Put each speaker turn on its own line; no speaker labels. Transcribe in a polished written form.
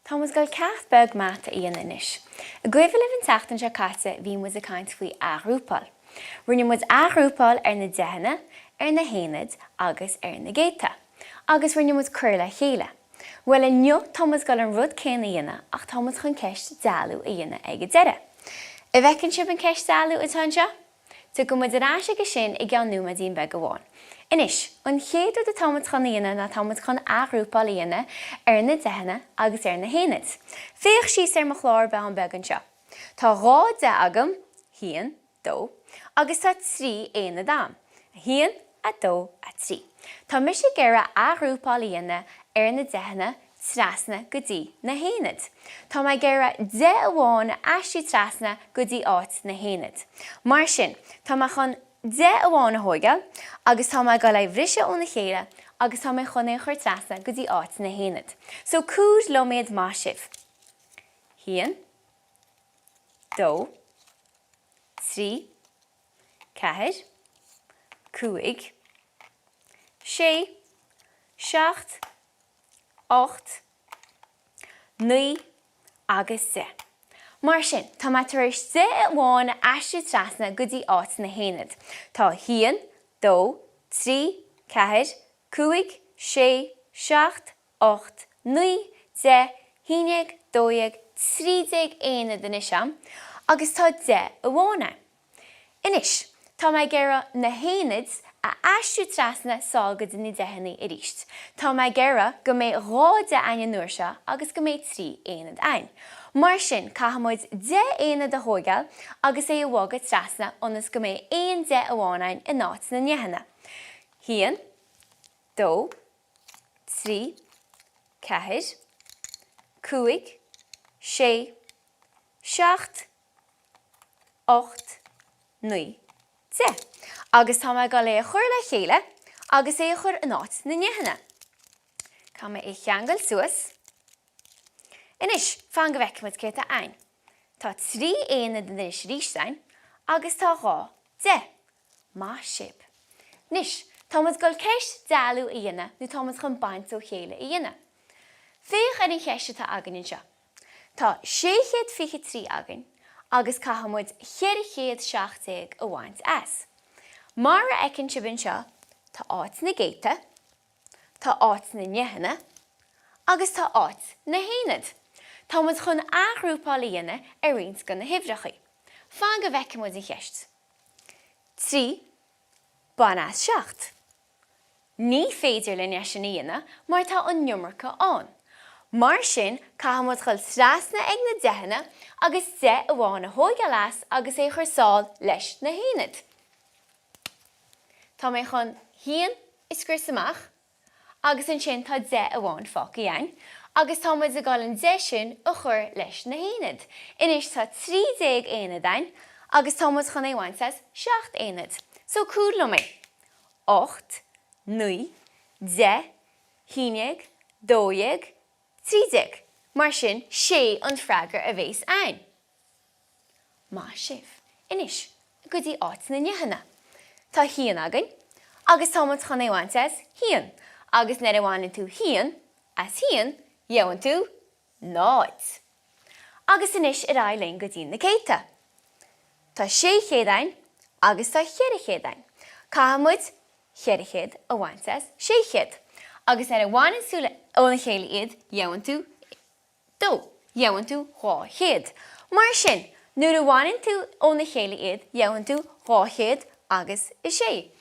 Tá muid ag dul ceacht beag mata a dhéanamh anois. An gcuimhin libh an tseachtain seo caite bhí muid ag caint faoi athghrúpáil. Rinne muid athghrúpáil ar na deicheanna, ar na haonaid agus ar na gcéadta. Agus rinne muid cur le chéile. Bhuel inniu tá muid ag dul an rud céanna a dhéanamh ach tá muid chun ceist dealú a dhéanamh ag an deireadh. An bhfeiceann sibh an ceist dealú atá anseo? Tiocfaidh muid ar ais aige sin i gceann nóiméidín beag amháin. Anois, an chéad rud atá muid chun a dhéanamh ná tá muid chun athghrúpáil a dhéanamh ar na deicheanna agus ar na haonaid. Féach síos ar mo chlár bán beag anseo. Tá 2 deich agam, haon, dó, agus tá 3 aonad a'm, a haon, a dó, a trí. Tá mise ag iarraidh athghrúpáil a dhéanamh ar na deicheanna trasna go dtí na haonaid. Tá mé ag iarraidh deich amháin a aistriú trasna go dtí áit na haonad. Mar sin, tá mé chun deich amháin a thóigeáil agus tá mé ag dul é bhriseadh óna chéile agus tá mé chun é a chur trasna go dtí áit na haonad. So comhair liom iad maith sibh. Haon, dó, 3, 4, 5, 6, 7, 8, 9 agus 10. Mar sin, tá mé tar éis 10 amháin a aistriú trasna go dtí áit na haonad. Tá 1, 2, 3, 4, 5, 6, 7, 8, 9, 10, 11, 12, 13 aonad anois a'm agus tá 10 amháin a'm. Anois, tá mé ag iarraidh na haonaid a aistriú trasna sall go dtí na deicheanna arís. Tá mé ag iarraidh go mbeidh 2 deich a'ainn an uair seo agus go mbeidh 3 aonad a'ainn. Mar sin, caithfidh muid 10 aonad a thóigeáil agus é a bhogadh trasna ionas go mbeidh aon deich amháin a'ainn in áit na ndeicheanna. Haon, dó, 3, 4, 5, 6, 7, 8, 9, 10. Agus tá mé ag dul é a chur le chéile agus é a chur in áit na ndeicheanna. Caithfidh mé é a cheangal suas. Anois, fan go bhfeicfidh muid céard atá a'ainn. Tá 3 aonad anois arís a'ainn agus tá 2 deich. Maith sibh. Anois, tá muid ag dul ceist dealú a dhéanamh nó tá muid chun baint ó chéile a dhéanamh. Féach ar an cheist atá againn anseo. Tá 623 againn agus caithfidh muid 417 a bhaint as. Mar a fheiceann sibh anseo, tá áit na gcéadta, tá áit na ndeicheanna agus tá áit na haonad. Tá muid chun athghrúpáil a dhéanamh ar roinnt de na huimhreacha. Fan go bhfeicfidh muid an cheist. 3, bain as 7. Ní féidir linn é sin a dhéanamh mar tá an iomarca ann. Mar sin, caithfidh muid dhul trasna ag na deicheanna agus deich amháin a thóigeáil as agus é a chur sall leis na haonaid. Tá mé chun haon a scrios amach agus ansin tá deich amháin fágtha againn agus tá muid ag dul an deich sin a chur leis na haonaid. Anois tá 13 aonad againn agus tá muid chun é a bhaint as 7 aonad. So comhair liom é. 8, 9, 10, 11, 12, 13. Mar sin, sé an freagra a bhéas a'ainn. Maith sibh. Anois, go dtí áit na ndeicheanna. Tá haon againn, agus tá muid chun é a bhaint as haon. Agus nuair a bhaineann tú haon as haon, gheobhann tú náid. Agus anois ar aghaidh linn go dtí na céadta. Tá 600 a'ainn agus tá 400 a'ainn. Caithfidh muid 400 a bhaint as 600. Agus nuair a bhaineann tú óna chéile iad, gheobhann tú dó. Gheobhann tú 200. Mar sin, nuair a bhaineann tú óna chéile iad, gheobhann tú 200 agus a sé.